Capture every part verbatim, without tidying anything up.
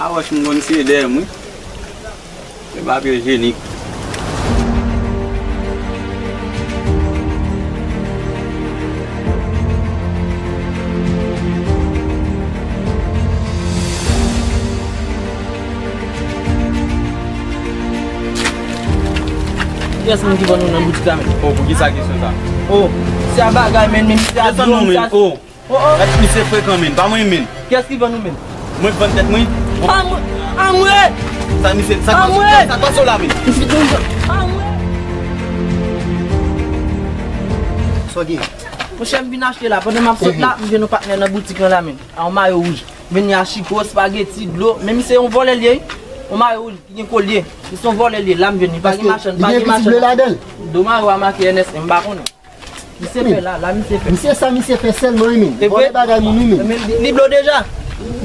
A wòch m konn siye dèyè m wi. Se papye jenik. Kiyès moun ki vann nou nan boutik la menm? Oh, poukisa kesyon sa? Oh, se a bagay menm, menm se a dwòg sa. Oh, oh. Misye frekan, men. Pa mwen, men. Kiyès ki vann ou, men? Mwen k vann tèt mwen. Amwe! Amwe! Sa misye, sa k pase la, men? Amwe! Sa w gen? Monchè, m vin achte la. Pandan m ap sot la, m jwenn yon patnè nan boutik lan la, men. A yon mayo wouj. Vin a chiko, espageti, dlo. Men misye yon vòlè l ye, wi. Yon mayo wouj, li gen kolye. Li se yon vòlè l ye. La m jwenn li. Pa gen machann, pa gen machann. Li gen pitit ble ladan l. Do mayo a make N S M, m pa konnen. Misye fè la, la misye fè. Misye sa misye fè sèlman wi, men. Vòlè bagay moun wi, men. Men li, li blo deja.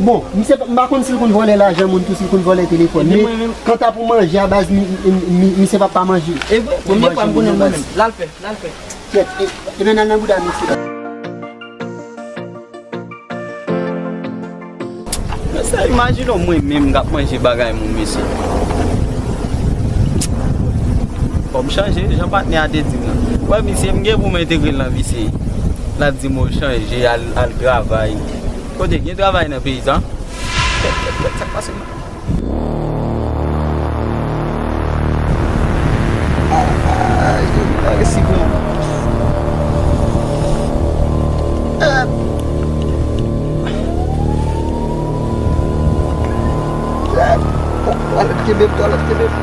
Bon, misye, m pa konn si l konn vòlè lajan moun tou, si l konn vòlè telefòn. Men kanta pou manje a baz, mi, mi, mi, misye p ap pa manje. E vre, premye fwa m konnen mwen menm. L al fè, l al fè. Kèt, e, e men al nan bouda misye. Mesye, imajine w mwen menm k ap manje bagay moun, mesye. Fò m chanje, jan patnè a te di m nan. Wè, misye, m gen pou m entegre l nan vi se. L ap di m, "O, chanje, al, al travay." Kote gen travay nan peyi sa? Tèt, tèt, tèt, sa k pase m nan? Ay, ay, ay, resi pran. Eh. Eh. Twalèt kenbe m, twalèt kenbe m.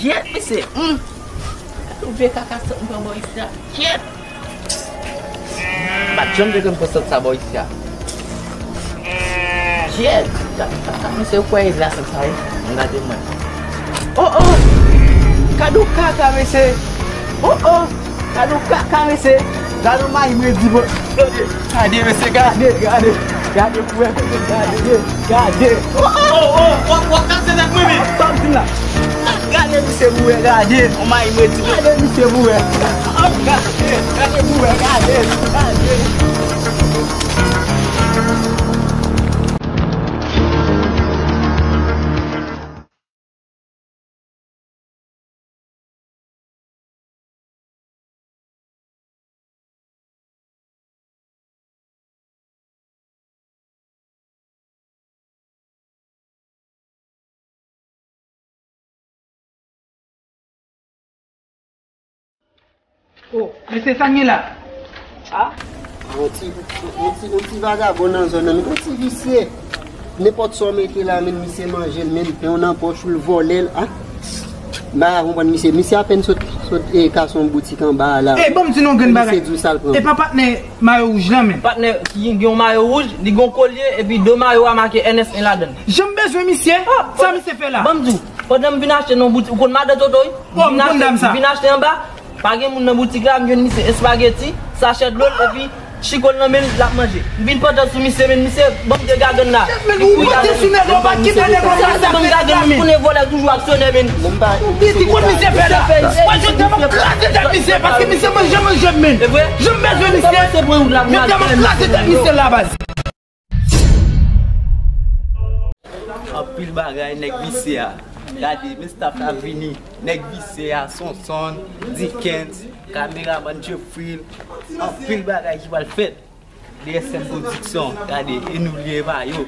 Gyèt, mesye, hmm. Gade yon vye kaka sot m pran bò isi a. Gyèt! M pa t janm te konn pran sant sa bò isi a. Gyèt! Gade kaka, mesye, ou kwè e la sant sa ye? M gade mwen. Oh, oh! Gade yon kaka, mesye! Oh, oh! Gade yon kaka, mesye! Gade yon mayi mwen di bon. Gade, mesye, gade, gade! Gade pou wè, gade, gade! Oh, oh, oh, oh, w ap kase tèt mwen, men. Sa w di la? Gade misye pou wè, gade. On mayi mwen di. Gade misye pou wè. Gade, gade pou wè, gade, gade. Oh, mesye, sa n gen la? Ah? Yon ti, yon ti, yon ti vagabon nan zòn nan, men yon ti visye. Nenpòt sa w mete la, men misye manje l, men pen w nan pòch ou, l vòlè l, ah. M pa ka konprann misye. Misye apèn sot, sot, e, kase yon boutik anba a la. E, ban m di nou yon grenn bagay. Misye di w sa l pran. E pa patnè mayo wouj lan, men. Patnè ki gen yon mayo wouj, li gen yon kolye, epi do mayo a make N S en ladan l. Jan m bezwen misye, sa misye fè la? Ban m di w, pandan m vin achte nan boutik, ou konn madan Toto, wi? Oh, m konn dam sa. Vin achte anba, pa gen moun nan boutik la, m jwenn misye espageti, sachè dlo l, epi chiko l nan men l, l ap manje. M vin pantan sou misye, men misye ban m de gagann la. Men ou pantan sou nèg la, ou pa kite nèg la, sa, sa, ban m gagann, men. Konnen vòlè toujou aksyonè, men. Ou di, di kot misye fè la? Mwen, jodi a, m ap kraze tèt misye, paske misye manje, manje m, men. E vre? Jan m bezwen misye. Men jan m ap kraze tèt misye la, baz. Anpil bagay nèg visye a. Gade, men staff la vini. Nèg visye a, Sonson, Dickens, kameramann Jeffrey. Anpil bagay ki pral fèt. D S M Production, gade, e nou li e pa yo.